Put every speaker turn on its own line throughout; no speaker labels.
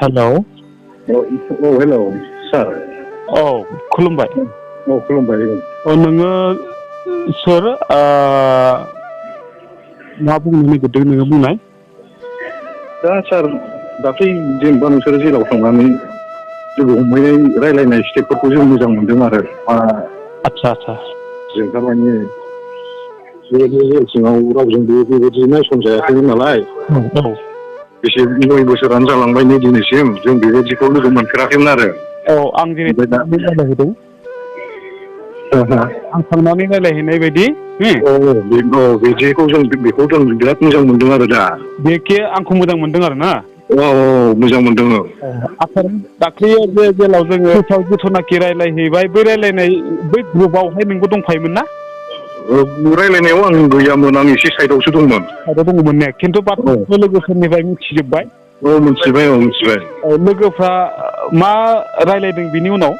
Hello
hello sir.
औ खुलुमबाय।
खुलुमबाय।
नोङो सोर मा बुंनो नागिरदों नोङो बुंनाय।
दा सार दाख्लै जेनेबा नोंसोरो जेलाव थांनानै जों हमहैनाय रायलायनाय स्टेपफोरखौ जों मोजां मोनदों आरो
आतसा
जों थारमाने बे जेल सिङाव रावजोंबो बेबायदि नायसनजायाखैमोन नालाय।
औ
बेसे 9 बोसोरानो जालांबाय नै दिनैसिम जों बेबायदिखौ लोगो मोनफेराखैमोन आरो।
औ आं दिनै
ओमफ्राय दा
रायलायहैदों। आं थांनानै रायलायहैनाय बायदि
बिदिखौ जों बेखौ जों बिराद मोजां मोनदों आरो दा।
बेखे आंखौ मोजां मोनदों आरो ना।
औ मोजां मोनदों औ।
आसार दाख्लै बे जेलाव जोङो जिथुनाखि रायलायहैबाय बै रायलायनाय बै ग्रुपआवहाय नोंबो दंफायोमोन ना?
रायलायनायाव आं गैयामोन आं एसे साइडआवसो दंमोन।
साइडआव दङमोन ने खिन्थु
औ
बाथ्राखौ लोगोफोरनिफ्राय मिथिजोब्बाय।
मिथिबाय मिथिबाय।
लोगोफ्रा मा रायलायदों बिनि उनाव?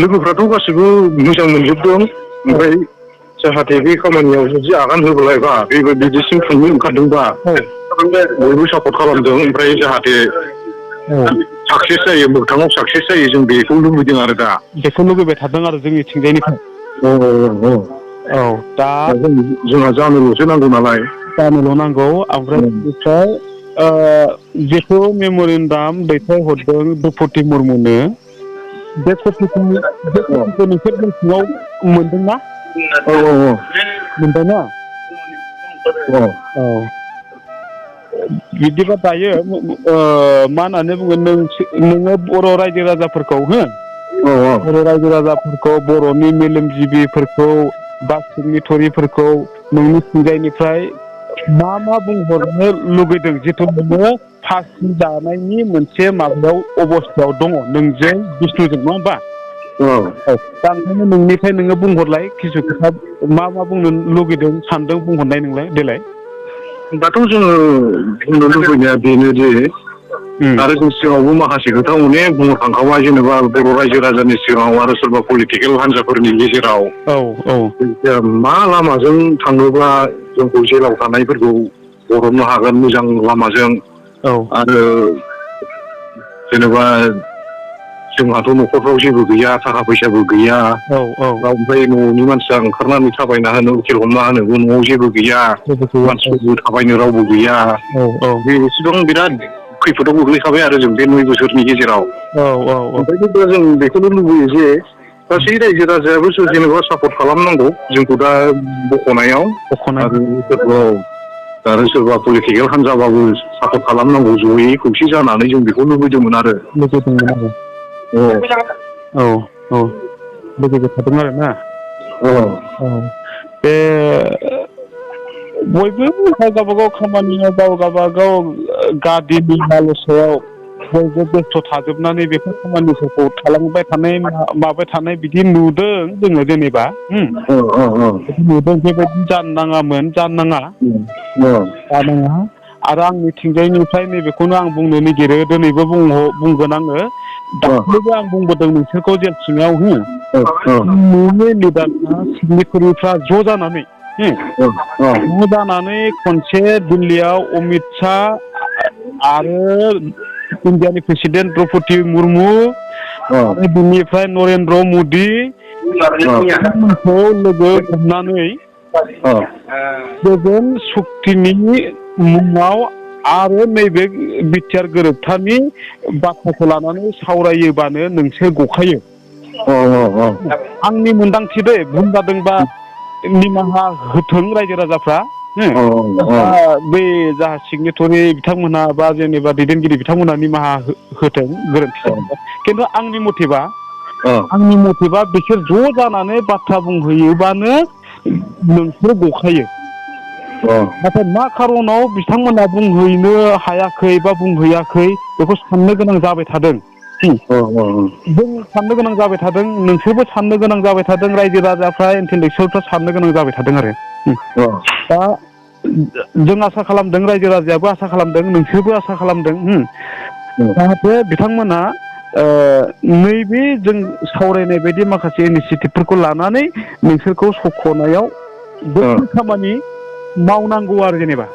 लोगोफ्राथ' गासिबो मोजां मोनजोबदों
औ
ओमफ्राय जाहाथे बे खामानियाव जुदि आगान होबोलायबा बिदिसिम थांनो ओंखारदोंबा
औ
बयबो सापर्ट खालामदों ओमफ्राय जाहाथे
औ
साक्सेस जायो मोगथाङाव साक्सेस जायो जों बेखौ लुबैदों आरो दा।
बेखौ लुगैबाय थादों आरो जोंनिथिंजायनिफ्राय। औ दा
जोंहा जानोल'सो नांगौ नालाय।
जानोल' नांगौ ओमफ्राय बेनिफ्राय जिथु मेम'रेन्दाम दैथायहरदों द्रौपदि मुर्मुनो बे कपिखौ नोंसोर जों सिङाव मोनदोंना? मोनबायना? औ बिदिबा दायो मा होननानै बुङो नोङो बर' रायजो राजाफोरखौ हो बर' रायजो राजाफोरखौ बर'नि मेलेमजिबिफोरखौ बा सिगनेटरिफोरखौ नोंनि थिंजायनिफ्राय मा बुंहरनो लुगैदों जिथु नोङो फासि जानायनि मोनसे माबायाव अबस्थायाव दङ नोंजों बिष्णुजों नङा होमबा? औ दा ओंखायनो नोंनिफ्राय नोङो बुंहरलाय किसु खोथा मा बुंनो लुगैदों सानदों बुंहरनाय नोंलाय देलाय।
दाथ' जोङो बुंनो लुबैनाया बेनोदि आरो जों सिगाङावबो माखासे खोथा अनेक बुंहरखांखाबाय जेनेबा बर' रायजो राजानि सिगाङाव आरो सोरबा पलिटिकेल हान्जाफोरनि गेजेराव मा लामाजों थाङोब्ला जोंखौ जेलाव थानायफोरखौ बरननो हागोन मोजां लामाजों आरो जेनेबा जोंहाथ' न'खरफ्राव जेबो गैया थाखा फैसाबो गैया ओमफ्राय न'नि मानसिया ओंखारनानै थाबायना होनो उखिल हमना होनोबो न'आव जेबो गैया मानसिफोरबो थाबायनो रावबो गैया बे एसेबां बिराद खैफोदाव गोग्लैखाबाय आरो जों बे 9 बोसोरनि गेजेराव ओमफ्राय जों बेखौनो लुबैयो जे गासै रायजो राजायाबो जेनेबा सापर्ट खालामनांगौ जोंखौ दा बख'नायाव आरो सोरबा पलिटिकेल हान्जाबाबो सापर्ट खालामनांगौ जयै खौसे जानानै जों बेखौ लुबैदोंमोन आरो
लुगैबाय थादों आरोना बे बयबो गावबागाव खामानियाव गावबागाव गादिनि लालसायाव बयबो बेस्थ' थाजोबनानै बेफोर खामानिफोरखौ थालांबाय थानाय माबाय थानाय बिदि नुदों जोङो जेनेबा नुदों बेबायदि जानो नाङामोन जानो नाङा आरो आंनि थिंजायनिफ्राय नैबेखौनो आं बुंनो नागिरो दिनैबो बुंगोन आङो दाख्लैबो आं बुंबोदों नोंसोरखौ जेल सिङाव न'नि लिडारफ्रा सिगनेटरिफ्रा ज' जानानै ज' जानानै खनसे दिल्लीयाव अमित शाह आरो इण्डियानि प्रेसिडेन्ट द्रौपदि मुर्मु आरो बिनिफ्राय नरेन्द्र मदि बिथांमोनखौ लोगो हमनानै गोजोन सक्तिनि मुङाव आरो नैबे बिटिआर गोरोबथानि बाथ्राखौ लानानै सावरायोबानो नोंसोर गखायो आंनि मोनदांथि दै भुल जादोंबा निमाहा होथों रायजो राजाफ्रा बै जाहा सिगनेटरि बिथांमोनहा बा जेनेबा दैदेनगिरि बिथांमोनहा निमाहा होथों गोरोन्थि जादोंबा खिन्थु आंनि मथेबा बिसोर ज' जानानै बाथ्रा बुंहैयोबानो नोंसोर गखायो नाथाय मा खार'नाव बिथांमोना बुंहैनो हायाखै बा बुंहैयाखै बेखौ साननो गोनां जाबाय थादों जों साननो गोनां जाबाय थादों नोंसोरबो साननो गोनां जाबाय थादों रायजो राजाफ्रा इन्टेलेक्सुयेलफ्रा साननो गोनां जाबाय थादों आरो दा जों आसा खालामदों रायजो राजायाबो आसा खालामदों नोंसोरबो आसा खालामदों जाहाथे बिथांमोना नैबे जों सावरायनाय बायदि माखासे इनिसियेटिभफोरखौ लानानै नोंसोरखौ सख'नायाव गोख्रों खामानि मावनांगौ आरो जेनेबा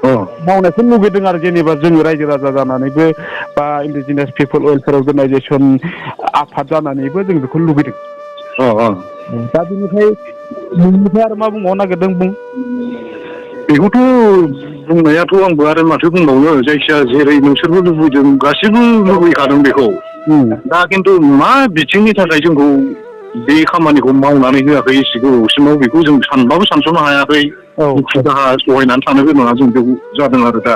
मावनायखौ लुगैदों आरो जेनेबा जोङो रायजो राजा जानानैबो बा इन्डिजिनियास पिपल वेलफेयार अर्गानाइजेसन आफाद जानानैबो जों बेखौ लुगैदों दा बेनिफ्राय आरो मा बुंबावनो नागिरदों बुं
बेखौथ' बुंनायाथ' आंबो आरो माथो बुंबावनो जायखिजाया जेरै नोंसोरबो लुबैदों गासैबो लुबैखादों बेखौ दा खिन्थु मा बिथिंनि थाखाय जोंखौ बे खामानिखौ मावनानै होआखै एसे गोबावसिमाव बेखौ जों सानबाबो सानस'नो हायाखै दुखु दाहा सहायनानै थानो गोनाङा जों बेखौ जादों आरो दा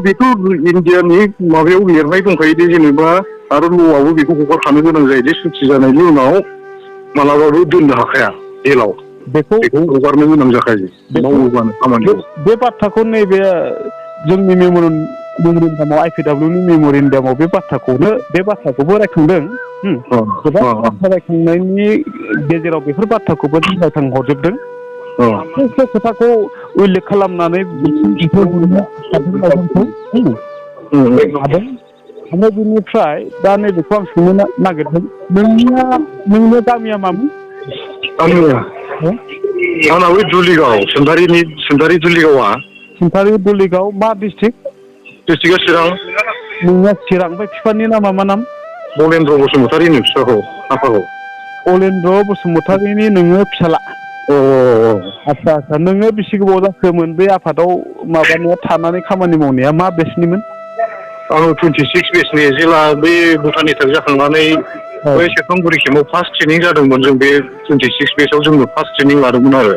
बेथ' इण्डियानि माबायाव लिरनाय दंखायो दे जेनेबा आरो ल'आवबो बेखौ हगारखानो गोनां जायो दे सुथि जानायनि उनाव मालाबाबो दोननो हाखाया जेलाव बेखौ हगारनो गोनां जाखायो मावोबानो खामानिखौ
बे बाथ्राखौ नैबे जोंनि मेम'रेन्डामाव IPWनि मेम'रेन्डामाव बे बाथ्राखौबो रायखांदों गोबां बाथ्रा रायखांनायनि गेजेराव बेफोर बाथ्राखौबो जों रायखांहरजोबदों बे खोथाखौ उल्लेख खालामनानै ओमफ्राय बिनिफ्राय दा नैबेखौ आं सोंनो नागिरदों नोंनि गामिया मामोन
आंना बै दुलिगाव सोमदारि दुलिगावआ
सिमतारि दुलिगाव मा डिस्ट्रिक्टआ
चिरां
नोंनिया चिरां ओमफ्राय बिफानि नामा मा नाम
बलेन्द्र बसुमतारिनि फिसाखौ आफाखौ
बलेन्द्र बसुमतारिनि नोङो फिसाला आदसा नोङो बेसे गोबाव जाखोमोन बे आफादाव माबानाया थानानै खामानि मावनाया मा बेचनिमोन
आङो 26 बेचनि जेला बे भुटान एटाक जाखांनानै बै सेरफांगुरि केम्पआव फार्स्ट ट्रेनिं जादोंमोन जों बे 26 बेचआव जोंनो फार्स्ट ट्रेनिं लादोंमोन आरो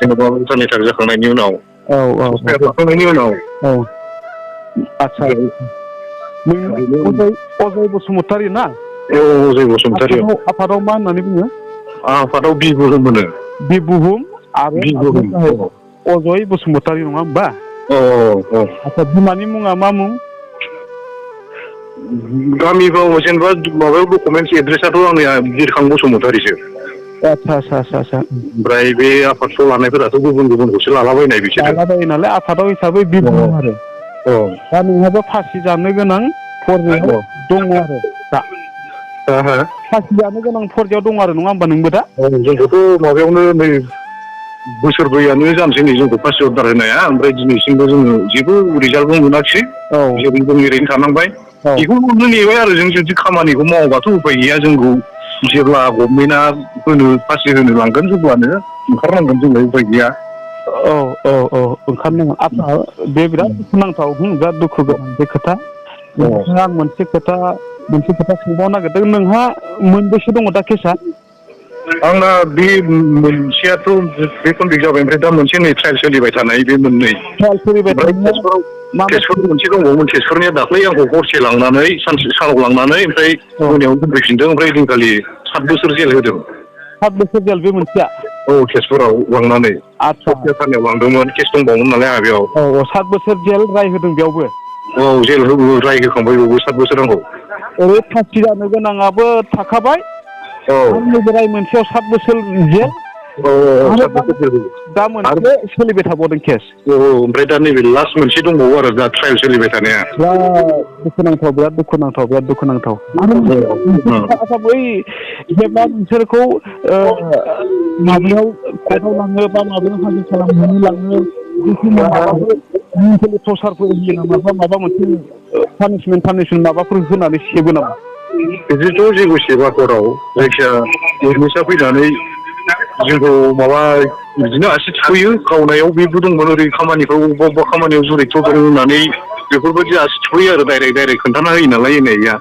जेनेबा भुटान एटाक जाखांनायनि उनाव लाखांनायनि उनाव
आदसा अजय बसुमतारि ना
अजय बसुमतारि
आफादाव मा होननानै बुङो
आफादाव बिबुहुम होनो
बिबुहुम आरो अजय बसुमतारि नङा होमबा आदसा बिमानि मुङा मा मुं
गामियाव जेनेबा माबायाव डकुमेन्टस एड्रेसाथ' आंनिया बिरखां बसुमतारिसो
आदसा
ओमफ्राय बे आफादखौ लानायफोराथ' गुबुनखौसो लालाबायनाय बिसोर
लालाबायो नालाय आफादाव हिसाबै बिबुहुम आरो दा नोंहाबो फासि जानो गोनां फर्जायाव दङ आरो दा फासि जानो गोनां फर्जायाव दङ आरो नङा होमबा नोंबो दा
जोंखौथ' माबायावनो नै बोसोरब्रैयानो जानोसै नै जोंखौ फासि अर्डार होनाया ओमफ्राय दिनैसिमबो जोङो जेबो रिजाल्टबो मोनाखिसै जेरै जों ओरैनो थानांबाय बेखौ नेबाय आरो जों जुदि खामानिखौ मावाबाथ' उफाय गैया जोंखौ जेब्ला गभर्नमेन्टआ फासि होनो लांगोन जेब्लानो ओंखारनांगोन जोंलाय उफाय गैया
ओंखारनांगोन आदसा बे बिराद दुखुनांथाव बिराद दुखु गोनां बे खोथा आं मोनसे खोथा सोंबावनो नागिरदों नोंहा मोनबेसे दङ दा केसा
आंना बे मोनसेयाथ' बे कनभिक्ट जाबाय ओमफ्राय दा मोनसे नै ट्रायल सोलिबाय थानाय बे मोननै
ट्रायल सोलिबाय
तेजपुर मोनसे दंबावोमोन तेजपुरनिया दाख्लै आंखौ हरसे लांनानै सानाव लांनानै ओमफ्राय मोनायाव दोनफैफिनदों ओमफ्राय दिनखालि 7 बोसोर जेल होदों
7 बोसोर जेल बे मोनसेया
तेजपुराव लांनानै थानायाव लांदोंमोन केस दंबावोमोन नालाय आंहा बेयाव
7 बोसोर जेल राय होदों बेयावबो
जेल राय होखांबाय बेयावबो 7 बोसोर आंखौ
ओरै फासि जानो गोनाङाबो थाखाबाय राय मोनसेयाव 7 बोसोर जेल दा मोनसे सोलिबाय थाबावदों केस
ओमफ्राय दा नैबे लास्ट मोनसे दंबावो आरो दा ट्रायल सोलिबाय थानाया
बिराद दुखुनांथाव आदसा बै जेब्ला नोंसोरखौ माबायाव कर्टआव लाङो बा माबायाव हाजिर खालामनानै लाङो मेन्टेलि टर्चारफोर होयो नामा बा माबा मोनसे पानिसमेन्ट माबाफोर होनानै सेबो नामा
बिदिथ' जेबो सेबा कर्टआव जायखिया उइटनेसा फैनानै जोंखौ माबा बिदिनो आसि थुखैयो गावनायाव बेबो दंमोन ओरै खामानिफ्राव अबेबा खामानियाव जुरित दं होननानै बेफोरबायदि आसि थुखैयो आरो डाइरेक्ट खोन्थाना होयो नालाय एनआइआ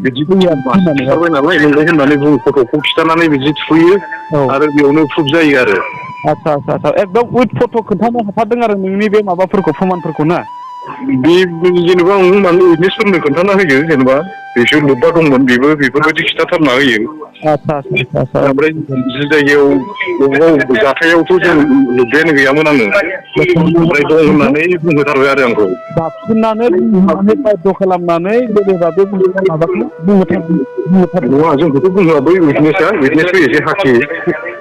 बिदि खिथाबाय नालाय नोंलाय होननानै बुङो फट'खौ खिथानानै बिदि थुखैयो आरो बेयावनो प्रुफ जायो आरो
आदसा एकदम उइथ फट' खोन्थानो हाथारदों आरो नोंनि बे माबाफोरखौ प्रमानफोरखौ ना
बे जेनेबा आं माने उइटनेसफोरनो खोन्थाना होयो जेनेबा बिसोर लोब्बा दंमोन बेफोरबायदि खिथाथारना होयो ओमफ्राय जि जायगायाव बबेबा जाथायावथ' जों लोब्बायानो गैयामोन आङो ओमफ्राय दं होननानै बुंहोथारबाय आरो आंखौ
दाबसिननानै बाध्य खालामनानै जेनेबा बे माबाखौ बुंहोथारदों
नङा जोंखौथ' बुंहोआ बै उइटनेस फैयो जे हाखि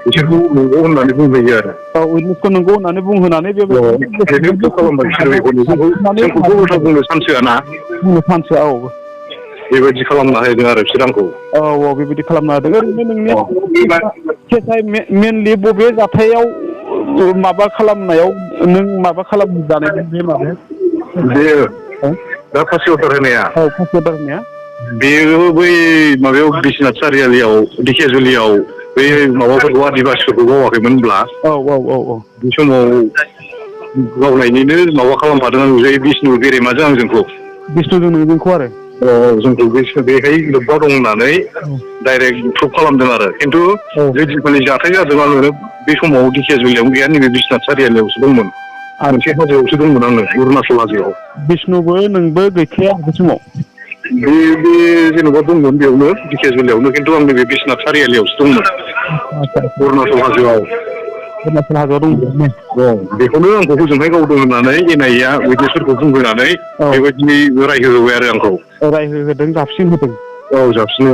बिसोरखौ नंगौ होननानै बुंहोयो आरो
उइटनेसखौ नंगौ होननानै बुंहोनानै
खालामबाय बिसोर जोंखौथ' उल्था बुंनो चान्स होआ ना
बुंनो चान्स होआ
बेबायदि खालामना होदों आरो बिसोर आंखौ।
औ औ बेबायदि खालामना होदों। ओरैनो नोंनि केसआ मेनलि बबे जाथायाव माबा खालामनायाव नों माबा खालामजानाय बे माबाया
बेयो दा फासियावथार होनाया
औ पासवार्ड होनाया
बेयो बै माबायाव बिश्वनाथ सारियालियाव दिखियाजुलियाव बै माबाफोरखौ आदिबासिफोरखौ बावाखैमोनब्ला
औ औ औ औ
बे समाव गावनायनिनो माबा खालामफादों आं जे बिष्णु गेरेमाजों आंजोंखौ
बिष्णुजों नोंजोंखौ आरो
जोंखौ बेहाय लोब्बा दं होननानै डाइरेक्ट प्रुभ खालामदों आरो खिन्थु जे दिनखालि जाथाय जादों आङो बे समाव दिखियाजुलियावनो गैया नैबे बिश्वनाथ सारियालियावसो दंमोन मोनसे हाजोआवसो दंमोन आङो अरुणाचल हाजोआव
बिष्णुबो नोंबो गैखाया बे समाव
बे जेन'बा दंमोन बेयावनो दिखियाजुलियावनो खिन्थु आं नैबे बिश्वनाथ सारियालियावसो दंमोन अरुणाचल हाजोआव
अरुणाचल हाजोआव दंमोन
बेखौनो आंखौ हजोंहाय गावदों होननानै एनआइएआ उइटनेसफोरखौ बुंहोनानै बेबायदि रायहोहोबाय आरो आंखौ
रायहोदों जाबसिन होदों
औ जाबसिनो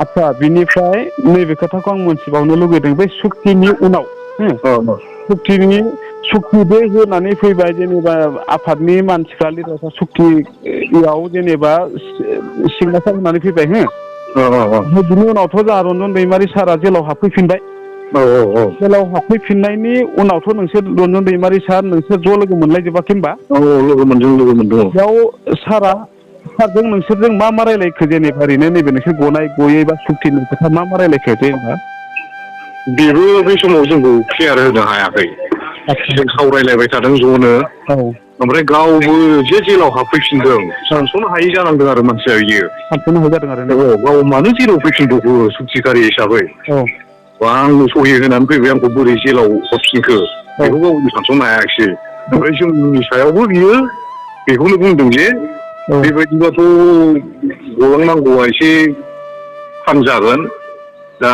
आदसा बिनिफ्राय नैबे खोथाखौ आं मोनथिबावनो लुगैदों बै सुक्तिनि उनाव सुक्ति बे होनानै फैबाय जेनेबा आफादनि मानसिफ्रा लिडारफ्रा सुक्तियाव जेनेबा सिगनेसार होनानै फैबाय बिनि उनावथ' जोंहा रन्जन दैमारि सारा जेलाव हाबफैफिनबाय जेलाव हाबफैफिननायनि उनावथ' नोंसोर रन्जन दैमारि सार नोंसोर ज' लोगो मोनलायजोबाखै होनबा
लोगो मोनदों
बेयाव सारजों नोंसोरजों मा रायलायखो जेनेबा ओरैनो नैबे नोंसोर गयै बा सुक्तिनि खोथा मा रायलायखो जेनेबा
बेबो बै समाव जोंखौ क्लियार होनो हायाखै जों सावरायलायबाय थादों ज'नो ओमफ्राय गावबो जे जेलाव हाबफैफिनदों सानस'नो हायि जानांदों आरो मानसिया बियो
सानस'नो हायि जादों आरो
गाव मानो जेलाव फैफिनबावखो सुक्तिकारि हिसाबै आंनो सहि होनानै फैबाय आंखौ बोरै जेलाव हरफिनखो बेखौ गावनो सानस'नो हायाखिसै ओमफ्राय जोंनि सायावबो बियो बेखौनो बुंदों जे बेबायदिबाथ' गलांनांगौआ एसे थान जागोन दा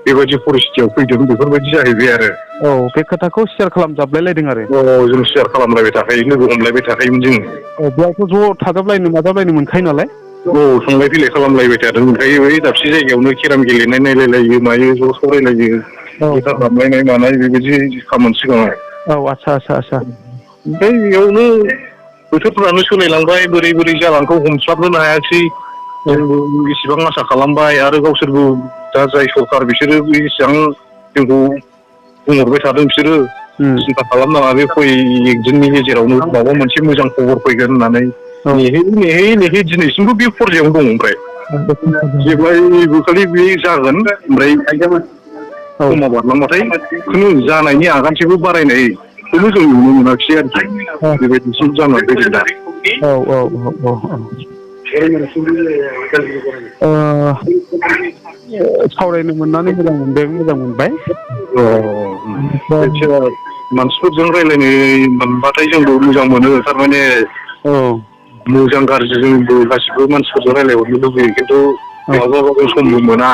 बेबायदि परिस्थितियाव फैदों बेफोरबायदि जाहैबाय आरो
बे खोथाखौ सेयार खालामजाबलायलायदों आरो
जों सेयार खालामलायबाय थाखायो लोगो हमलायबाय थाखायोमोन जोङो
बेयावथ' ज' थाजाबलायनो माजाबलायनो मोनखायो नालाय
थांलाय फैलाय खालामलायबाय थादों ओमफ्राय बै दाबसे जायगायावनो केराम गेलेनाय नायलायलायो मायो ज' सावरायलायो गिटार दामलायनाय मानाय बेबायदि खामोन सिगाङाव
आदसा
ओमफ्राय बेयावनो बोथोरफोरानो सोलायलांबाय बोरै बोरै जालांखौ हमस्लाबनोनो हायाखिसै जोंबो इसेबां आसा खालामबाय आरो गावसोरबो दा जाय सरखार बिसोरो बेसेबां जोंखौ बुंहरबाय थादों बिसोरो सिन्था खालामनाङा बे फै एकदिननि गेजेरावनो माबा मोनसे मोजां खबर फैगोन होननानै नेहै दिनैसिमबो बे फरजायावनो दं ओमफ्राय जेब्लायबो खालि बे जागोन ओमफ्राय समा बारलांबाथाय खुनु जानायनि आगानसेबो बारायनायखौनो जों नुनो मोनाखिसै आरोखि बेबायदिसिम जानानै फैदों दा
सावरायनो मोननानै मोजां मोनबाय
मानसिफोरजों रायज्लायनो मोनबाथाय जोंबो मोजां मोनो थारमाने मोजां गाज्रि जोंबो गासिबो मानसिफोरजों रायज्लायहरनो लुबैयो खिन्थु माब्लाबा समबो मोना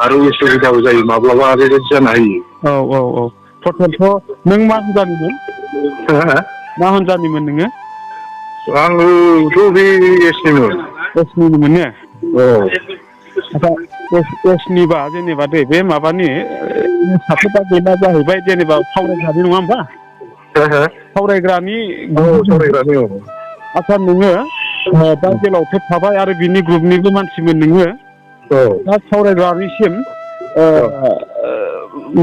आरो उसुबिदाबो जायो माब्लाबा बेबायदि जानो हायो
टटेलथ' नों मा हान्जानिमोन मा हान्जानिमोन नोङो
आङोथ' बे
एसनिमोन ने एसनिबा जेनेबा दे बे माबानि सासेबा गैला जाहैबाय जेनेबा सावरायग्रानि नङा होमबा सावरायग्रानि आदसा नोङो दा जेलावथ' थाबाय आरो बिनि ग्रुपनिबो मानसिमोन नोङो दा सावरायग्रानिसिम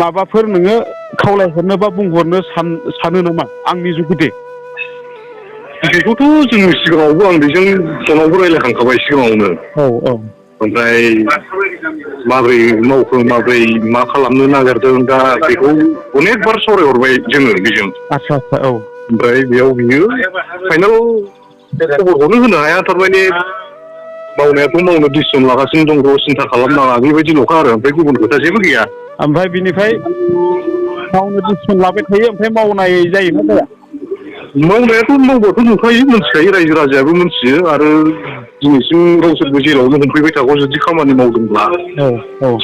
माबाफोर नोङो खावलायहरनो बा बुंहरनो सानो नामा आंनि जुगिदि
बेखौथ' जों सिगाङावबो आं बेजों फनावबो रायज्लायखांखाबाय सिगाङावनो ओमफ्राय माबोरै मावखो माबोरै मा खालामनो नागिरदों दा बेखौ अनेकबार सावरायहरबाय जोङो बेजों ओमफ्राय बेयाव बियो फाइनाल खबरखौनो होनो हाया थारमाने मावनायाथ' मावनो डिसिसन लागासिनो दं र' सिन्था खालामनाङा बेबायदिल'खा आरो ओमफ्राय गुबुन खोथा जेबो गैया
ओमफ्राय बिनिफ्राय मावनो डिसिसन लाबाय थायो ओमफ्राय मावनाय जायोना जाया
मावनायाथ' मावबाथ' नुखायो मिथिखायो रायजो राजायाबो मिथियो आरो दिनैसिम गावसोरबो जेलावनो हमफैबाय थागौ जुदि खामानि मावदोंब्ला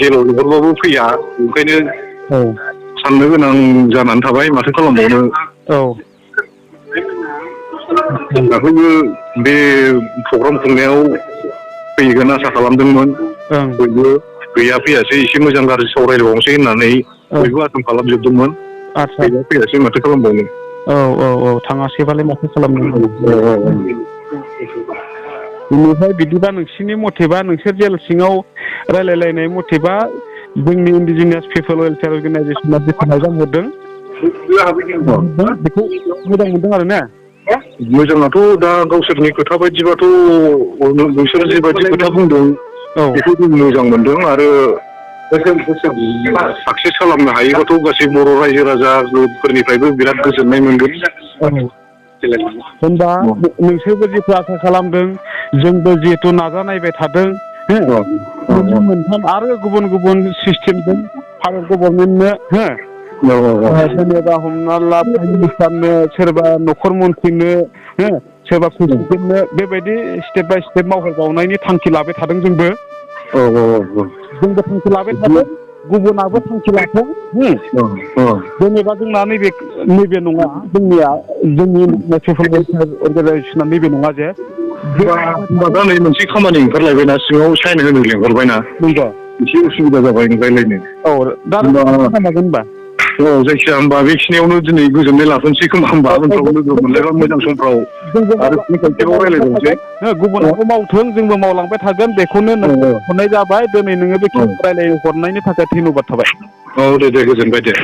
जेलाव लिंहरबाबो फैया ओंखायनो साननो गोनां जानानै थाबाय माथो खालामबावनो दाख्लैबो बे प्रग्राम खुंनायाव फैगोन आसा खालामदोंमोन बयबो गैया फैयासै एसे मोजां गाज्रि सावरायबावनोसै होननानै बयबो आथोन खालामजोबदोंमोन गैया फैयासै माथो खालामबावनो
थाङासैबालाय माथो खालामनो बेनिफ्राय बिदिबा नोंसोरनि मथेबा नोंसोर जेल सिङाव रायलायलायनाय मथेबा जोंनि इन्डिजिनियास पिपल वेलफेयार अर्गेनाइजेसना जिखौ नायजाम हरदों बेखौ मोजां मोनदों आरो ना
मोजाङाथ' दा गावसोरनि खोथा बायदिबाथ' नोंसोर जिबायदि खोथा बुंदों बेखौ जों मोजां मोनदों आरो साक्सेस खालामनो हायोबाथ' गासै बर' रायजो राजाफोरनिफ्रायबो बिराद गोजोननाय मोनगोन
होनबा नोंसोरबो जिथु आसा खालामदों जोंबो जिहेतु नाजानायबाय थादों मोनथाम आरो गुबुन गुबुन सिस्टेमजों भारत गभर्नमेन्टनो जेनेबा हमना ला प्राइम मिनिस्टारनो सोरबा न'खर मन्थ्रिनो सोरबा प्रेसिडेन्टनो बेबायदि स्टेप बाय स्टेप मावहरबावनायनि थांखि लाबाय थादों जोंबो थांखि लाबाय थादों गुबुनाबो थांखि लाथों जेनेबा जोंना नैबे नङा जोंनिया जोंनि पिपल वेलफेयार अर्गेनाइजेसना नैबे नङा जे
होमबा दा नै मोनसे खामानि ओंखारलायबायना सिङाव साइन होनो लिंहरबायना एसे उसुबिदा जाबाय रायलायनो
होनबा
जायखिया होमबा बेखिनियावनो दिनै गोजोननाय लाफिनसै खोमा होमबा उनफ्राव लोगो मोनलायबा मोजां समफ्राव आरो खनसेबाव रायलायबावनोसै
गुबुनाबो मावथों जोंबो मावलांबाय थागोन बेखौनो हरनाय जाबाय दिनै नोङो बे रायलाय हरनायनि थाखाय धन्यबाद थाबाय
दे गोजोनबाय दे